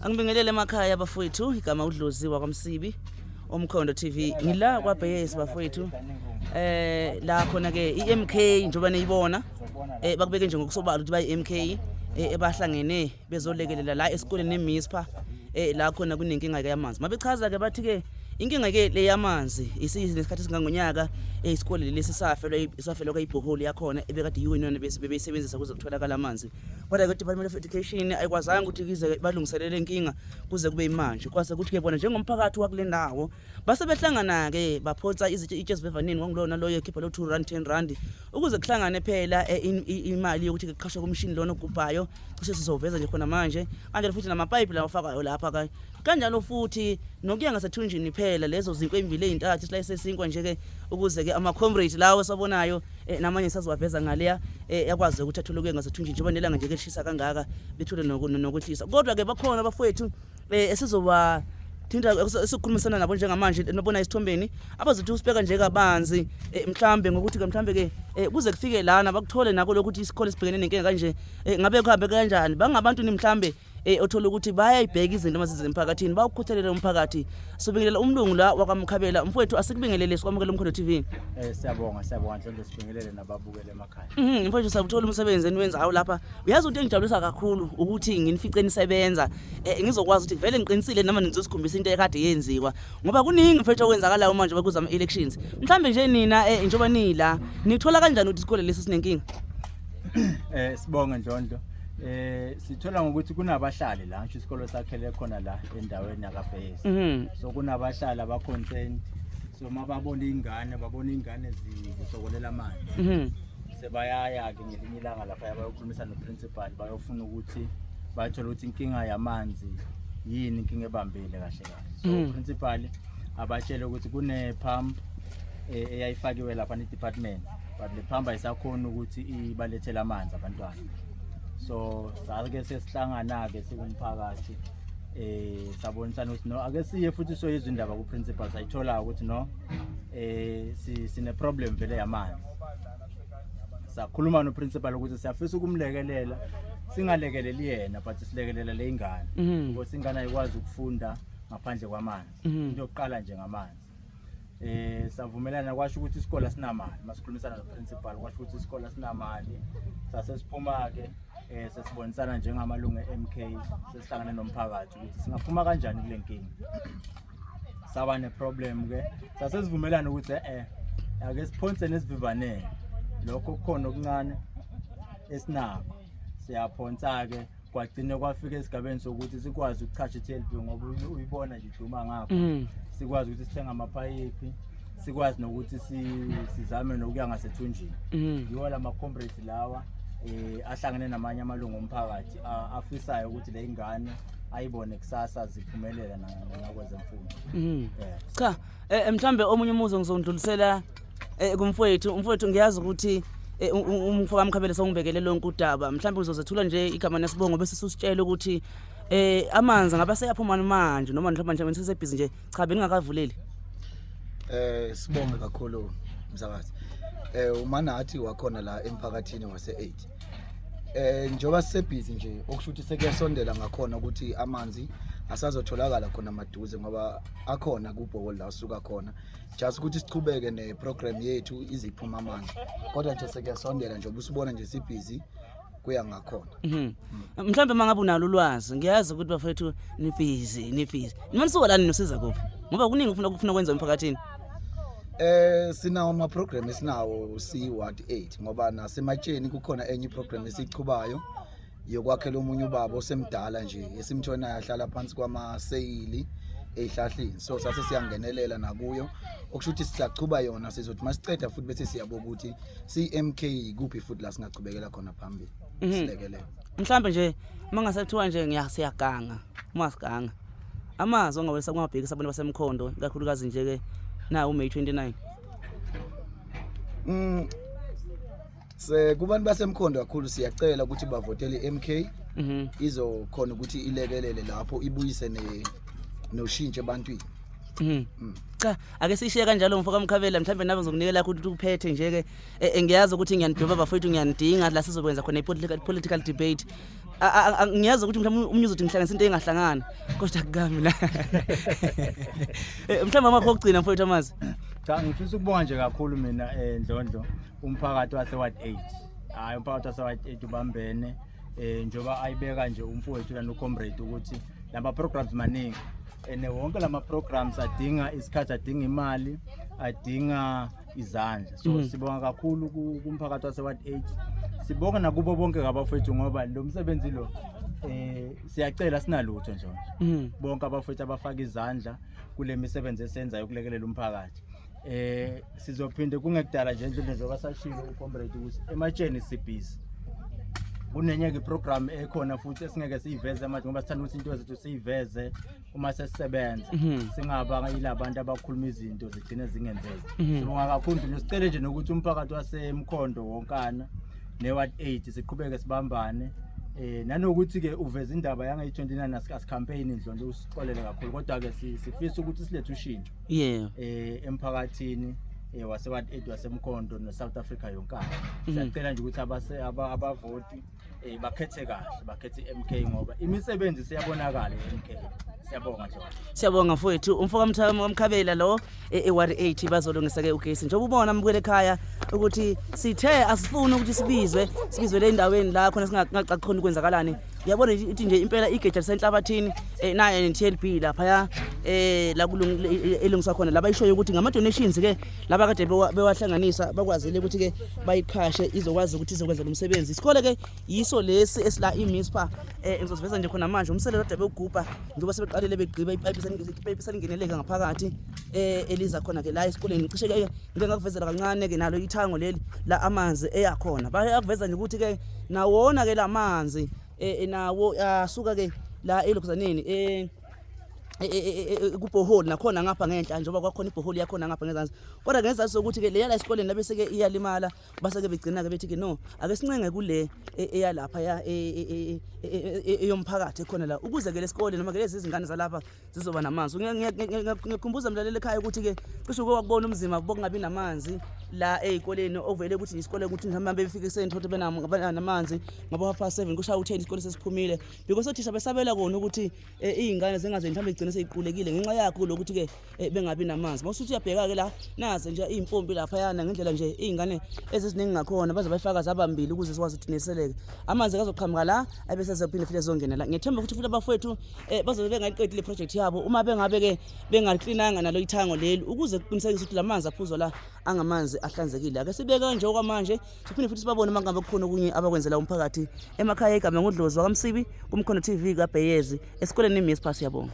Angibingelele emakhaya bafowethu, igama uDlozi wakwaMsibi, Umkhondo TV. Ngila kwaBheyesi bafowethu. La khona ke iMK njengoba niyibona, bakubeke nje ngokusobala ukuthi bayi MK ebahlangene bezolekelela la esikoleni neMispa, la khona kunenkinga ke yamanzi. Mabechaza ke bathi ke inkinga ke le yamanzi isinesikhathi esingangonyaka, isikole lesi safelwa kayibhoholi yakhona ebekade yiwinona bese bebeyisebenzisa ukuze kutholakala amanzi. Kodwa ke Department of Education ayikwazanga ukuthi ize balungiselele inkinga kuze kube imanje. Kwase kuthi ke bona njengomphakathi wakule ndawo base behlangana ke baphonsa izitshe itshe ezivevaneni, kwangulona loyo ekhipha lo 2 rand, 10 rand, ukuze kuhlangane phela imali yokuthi kuqhashwe kumshini lona ogubhayo, cishe sizoveza nje khona manje kanjalo, futhi namapayipi lawa afakwayo lapha kanjalo, futhi nokuya ngasethunjini phela lezo zinkwa ey'mbili ey'ntathu, isilayi sesinkwa nje ke, ukuze ke ama-comrade lawo esiwabonayo, namanye sazowaveza ngaleya, yakwazi ukuthi athole ukuya ngasethunjini njengoba nelanga nje kelishisa kangaka, bethule nokwehlisa. Kodwa ke bakhona abafowethu esizoba thinta, esikhulumisana nabo njengamanje, nobona isithombeni, abazothi usibeka nje kabanzi, mhlambe ngokuthi ke mhlambe ke kuze kufike lana bakuthole nako lokhu ukuthi isikole sibhekene nenkinga kanje, ngabe kuhambe kanjani. Bangabantu ni mhlambe othola ukuthi bayayibheka izinto mazize emphakathini, bawukhuthalele umphakathi. Sobingelela umlungu la wakwaMkhabela. Mfowethu, asikubingelele, sikwamukele Umkhondo TV. Siyabonga, siyabonga Nhlondo, sibingelele nababukele emakhaya. Mfowethu, siyakuthola umsebenzi eniwenzayo lapha. Uyazi, into engijabulisa kakhulu ukuthi nginifice nisebenza, ngizokwazi ukuthi vele ngiqinisile noma nizosikhombisa into ekade yenziwa, ngoba kuningi mfowethu okwenzakalayo manje bakuza ama-elections. Mhlambe nje nina, njengoba nila, nithola kanjani ukuthi isikole lesi sinenkinga? Sibonge Ndlondlo. Sithola ngokuthi kunabahlali la, ngisho isikolo sakhele khona la endaweni yakaBhesi. So kunabahlali aba-concerned. So mababona ingane, babona ingane zisokolela amanzi. Sebayaya ke ngelinye ilanga lapha bayokhulumisa no-principal, bayofuna ukuthi bathole ukuthi inkinga yamanzi yini, inkinga ebambile kahle kahle. So principal abatshele ukuthi kune pump eyayifakiwe lapha ne-department, but le pump ayisakhoni ukuthi ibalethele amanzi abantwana. So sake sesihlangana-ke sikumphakathi, sabonisana ukuthi no, ake siye futhi soyizwa indaba ku-principal. Sayithola ukuthi no, sine problem vele yamanzi. Sakhuluma no-principal ukuthi siyafisa ukumlekelela, singalekeleli yena but silekelela le ingane, because ingane ayikwazi ukufunda ngaphandle kwamanzi. Into yokuqala nje ngamanzi. Savumelana, kwasho ukuthi isikole asinamali. Masikhulumisana no-principal, kwasho ukuthi isikole asinamali. Sase siphuma ke, sesibonisana njengamalungu e-MK, sesihlangane nomphakathi ukuthi singaphuma kanjani kule nkinga. Saba ne-problem ke, sasesivumelana ukuthi ake siphonse nesivivaneni lokho kukhona okuncane esinakho, siyaphonsa ke. Kwagcine kwafika esigabeni sokuthi sikwazi ukuchasha i-TLB, ngoba uyibona nje iduma ngapha. Sikwazi ukuthi sithenge amapayipi, sikwazi nokuthi sizame nokuya ngasethunjini. Yiwo la ma-comrades lawa ahlangene namanye amalungu omphakathi afisayo ukuthi le ingane ayibone kusasa ziphumelela nakwezemfundo. Cha, mhlambe omunye umuzo ngizondlulisela kumfowethu. Umfowethu, ngiyazi ukuthi umfo kaMkhabele songibekele lonke udaba. Mhlambe uzozethula nje igama nesibongo, bese susitshela ukuthi amanzi ngabe seyaphuma manje noma mhlawumbe nje nisesebhizi nje, cha, beningakavuleli. Sibonge kakhulu msakazi. Umanathi wakhona la emphakathini wase 8. Njoba sisebhizi nje, okusho ukuthi sekuyasondela ngakhona ukuthi amanzi asazotholakala khona maduze, ngoba akhona kubhoholi la suka khona, just ukuthi sichubeke ne-program yethu iziphuma amanzi. Kodwa nje sekuyasondela nje, ubusibona nje sibhizi kuya ngakhona. Mhlambe mangabe unalo ulwazi, ngiyazi ukuthi bafethu nibhizi, nibhizi. Nima nisuka lani, nosiza kuphi? Ngoba kuningi ufuna kwenza emphakathini. Sinawo ama program esinawo si ward 8, ngoba nasematsheni kukhona enye iprogram esichubayo yokwakhela omunye ubaba osemdala nje esimthonayo ahlala phansi kwamaseyili ezihlahleni. So sase siyangenelela nakuyo, okusho ukuthi siyachuba yona. Sizothi masiceda futhi bese siyabuka ukuthi CMK kuphi futhi la singachubekela khona phambili, silekelele. Mhlambe nje mangasethiwa nje ngiyasiyaganga, uma siganga. Amazwi ongawesa kungabhekisa abantu basemkhondo, ikakhulukazi nje ke na uMay 29. Se kubantu basemkhondo kakhulu siyacela ukuthi bavotele iMK, izokhona ukuthi ilekelele lapho, ibuyise ne noshintsho ebantwini. Cha, ake sishiye kanjalo mfo kaMkhabela. Mhlawumbe nawe ngizokunikela ukuthi uphethe nje ke. Ngiyazi ukuthi ngiyanidoba bafowethu, ngiyanidinga la sizokwenza khona i-political debate. Ngiyazi ukuthi mhlawumbe umunye uzothi ngihlanganisa into engahlangani, kodwa kukami la. Mhlawumbe amakho okugcina, mfowethu, amazi. Cha, ngifisa ukubonga nje kakhulu mina, Ndlondlo, umphakathi wase Ward 8. Hayi, umphakathi wase Ward 8 ubambene, njoba ayibeka nje umfowethu lana, ucomrade, ukuthi lama programs maningi ene wonke lama programs adinga isikhathi, adinga imali, adinga izandla. So sibonga kakhulu kumphakathi wase Ward 8. Sibonga nakubo bonke ngabafowethu, ngoba lo msebenzi lo, siyacela, sinalutho nje. Bonke abafowethu abafaka izandla kule misebenzi esenzayo ukulekelela umphakathi. Sizophinde kungekudala nje, ndlela njengoba sashilo ucomrade ukuthi ematsheni sibhizi, kunenye ke program ekhona futhi esingeke siyiveze manje, ngoba sithanda ukuthi into zethu siyiveze uma sesisebenza, singaba yilabantu abakhuluma izinto zigcine zingenzeki. Sibonga kakhulu nje. Sicele nje nokuthi umphakathi waseMkhondo wonkana ne-Ward 8 siqhubeke sibambane, nanokuthi ke uveza indaba yange-29 asicampaign, Ndlondlo, usixolele kakhulu, kodwa ke sifisa ukuthi silethe ushintsho emphakathini wase-Ward 8 waseMkhondo ne-South Africa yonkana. Siyacela nje ukuthi abavoti bakhethe kahle, bakhethe i-MK, ngoba imisebenzi siyabonakala i-MK. Siyabonga nje. Siyabonga, mfowethu. Umfo kaMkhabela lo e-Ward 8, bazolungisa ke ugesi. Njengoba ubona, mbukele ekhaya, ukuthi sithe asifuni ukuthi sibizwe le endaweni la khona singacaci khona ukwenzakalani. Uyabona ithi nje impela igeja lisenhlabathini, nayo ne-TLB laphaya, la elungiswa khona, laba ishoyo ukuthi ngama-donations ke laba kade bewahlanganisa, bakwazile ukuthi ke bayiqhashe izokwazi ukuthi izokwenza lo msebenzi. Isikole ke yiso lesi esila iMispa. Ngizosiveza nje khona manje umsele kade bewugubha, njengoba sebeqalile begqiba, ipayipi selingeneleka ngaphakathi, eliza khona ke la esikoleni. Cishe ke ngike ngakuvezela kancane ke nalo ithango leli la amanzi eyakhona. Bayakuveza nje ukuthi ke nawona ke lamanzi, nawo asuka ke la elokhuzaneni, kuborehole nakhona ngapha ngenhla, njengoba kwakhona iborehole yakhona ngapha ngezansi, kodwa ngezansi sokuthi ke leya la esikoleni labe seke iyalimala, base ke begcina ke bethi ke no, ake sincenge kule eyalapha ya eyomphakathi ekhona la, ukuze ke lesikole noma ke lezi izingane zalapha zizoba namanzi. Ngiyakhumbuza, mlaleli ekhaya, ukuthi ke cishe uke wakubona umzima bokungabi namanzi la ey'koleni, okuvele ukuthi isikole ukuthi mhlawumbe befike ekuseni, thole benamanzi ngabo 7:30, kushaya u-10 isikole sesiphumile, because othisha besabela kona ukuthi iy'ngane zingaze mhlawumbe zigcine sey'qulekile ngenxa yakho lokuthi-ke bengabi namanzi. Mawusuthi uyabheka-ke la, nazi nje iy'mpompi laphayana, ngendlela nje iy'ngane eziziningi ngakhona, baze bayifaka zabambili ukuze sikwazi ukuthi neseleke amanzi azoqhamuka la, ebese sezophinde futhi ezongena la. Ngiyethemba ukuthi futhi abafowethu bazobe bengayiqedi le project yabo uma bengabe-ke bengaliklinanga nalo ithango leli, ukuze kuqinisekise ukuthi la manzi aphuzwa la angamanzi ahlanzekile. Ake sibeke nje okwamanje, siphinde futhi sibabone uma ngabe kukhona okunye abakwenzela umphakathi emakhaya. Igama nguDlozi wakaMsibi, kuMkhondo TV, kaBheyezi, esikoleni iMispa. Siyabonga.